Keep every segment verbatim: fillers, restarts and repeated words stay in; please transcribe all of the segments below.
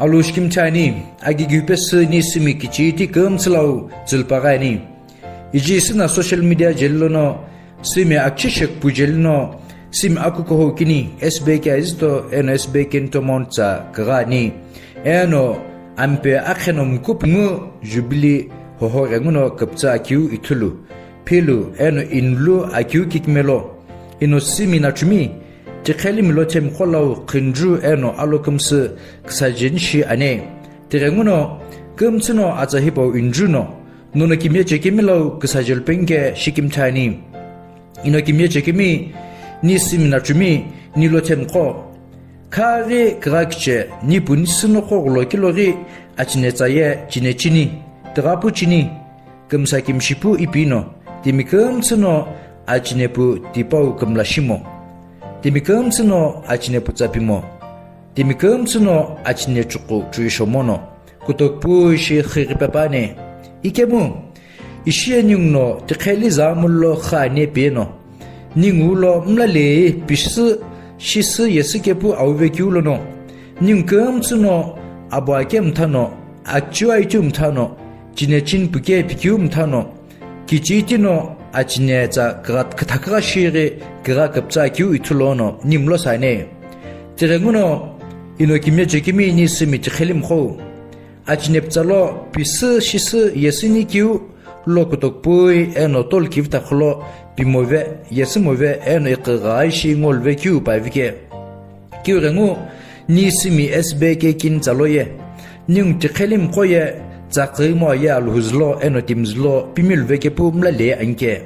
Alu shikimthi ani, agigipesü ni simi kichiti kümtsülau tsülpaghi ani. Iji süna social media jeli lono, simi akchi shekpu jeli no, simi akukuhou kini, S B K Izito, eno S B K Ntomon tsa kagha ani. Eno, ampe akheno mkupungu, Jubilee, hoho ghenguno küptsü akiu ithulu. Philu, eno inlu akiu kikimelo. Ino simi nachumi, tiqhelimi lo themqo lau qhindru eno alokümsü küsajeni shi ani. Tighenguno, kümtsüno atsa hipau indru no, nono kimiye chekemi lau küsajelu penke shikimthi ani. Ino kimiye chekemi, ni simi nachumi, ni lo themqo. Khaghi kagha kiche, ni puni sünoqo ghulo kiloghi, achine tsaye, chine chini, tigha pu chini. Kümsa kimshipu ipi no, timi kümtsüno achinepu tipau kümla shimo. Timi kümtsüno achinepu tsapimo. Timi kümtsüno achine chuqu chuishomono. Kutoku pu ishi xighi pepane. Ikemu, ishi eningu no tiqheli zamullo kha ane peno. Ningu lo mlalei pisü, shisü yesü kepu auve kiu lono. Ningu kümtsüno abo ake mthano, achiu aichiu mthano, chine chin puke pikiu mthano, kichitino achine tsa kagha, kathakagha shighi kagha küptsü akiu ithulono, nimlo sane. Tighenguno, ino kimiye chekemi ni simi tiqhelimi qo. Achine pütsa lo, pisü, shisü, yesü ni kiu, lo kutoku pui, eno tolu kivi takhulo, pimove, yesümove, eno iqigha ishi ngolve kiu paivike. Kiu ghengu, ni simi S B K kini tsalo ye. Ningu tiqhelimi qo ye, tsaqimo ye aluhu zülo, eno timi zülo, pimilve kepu mlalei anke.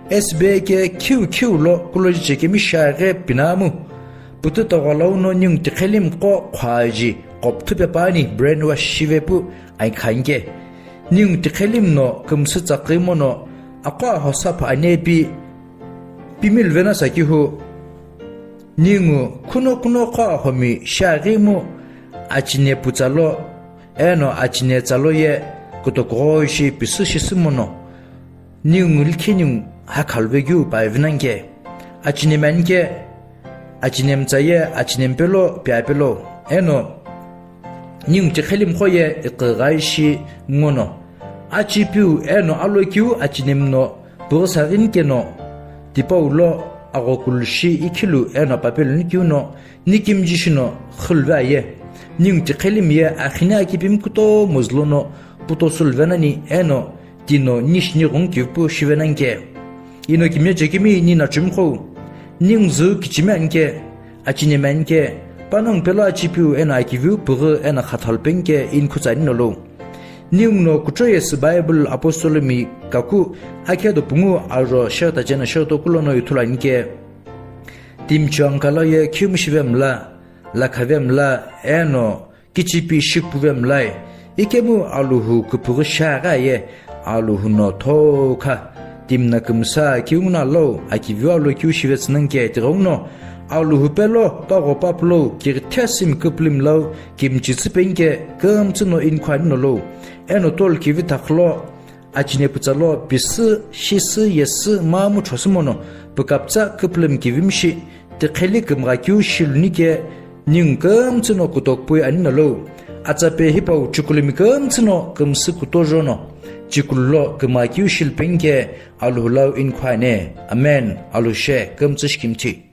S B K khiu khiu lo kuloji chekemi shiaghi pinamu. Putu togha lau no ningu tiqhelimi qo qhoaji qopthu pepani brainwash shivepu aikhanke. Ningu tiqhelimi no kümsü tsaqimo no aqo ahosa pha anepi pimilvena sakihu. Ningu khuno khuno qo ahomi shiaghi mu achine pütsa lo eno achine tsa lo ye kutoku gho ishi pisü shisü mono. Ningu likhi ningu hakhalve kiu paivinanke. Achine manke, achine mtsa ye, achine mpelo, piapelo. Eno, ningu tiqhelimi qo ye, iqigha ishi ngono. Achipiu, eno alokiu, achine mno, pügü saghi nikeno. Tipau lo, aghokulu shi ikhilu, eno papelu nikiu no, nikimji shino, xulve aye. Ningu tiqhelimi ye, akhine akipimi kutomo zülono, putosulve nani, eno, tino nishi nighungu kivipu shivenanke. Ino kimiye chekemi ni nachumi qo. Ningu zü kichimi anke, achine manke, panongu pelo achipiu eno akiviu pügü eno khathalu penke inkhu tsani nolo. Ningu no kucho yesü Bible apostolomi kaku akhedo pungu aro shirta chena shirto kulono ithulu anke. Timi chuangkalo ye khiumu shive mla, lakhave mla, eno kichipi shipuve mlai, ikemu aluhu küpüghü shiaghi aye, aluhu no thokha, timna kümsa kiunguna lo, akiviu alokiu shivetsünanke tighenguno, aluhu pelo, pagho papulo, kirithe simi küpülimi lau, kimchitsü penke, kümtsü no inkhu ani nolo, eno tolu kivi takhulo, achine pütsa lo, pisü, shisü, yesü, mamu chosü mono, pükapütsa küpülimi kivimshi, tiqheli kümgha kiu shiluni ke, ningu kümtsü no kutoku pui ani nolo. Atsape hipau chikulumi kümtsü no kümsü kutojo no, chikulu lo kümgha kiu shilpenke, aluhu lau inkhu ani. Amen. Aluhu she, kümtsü shikimthi.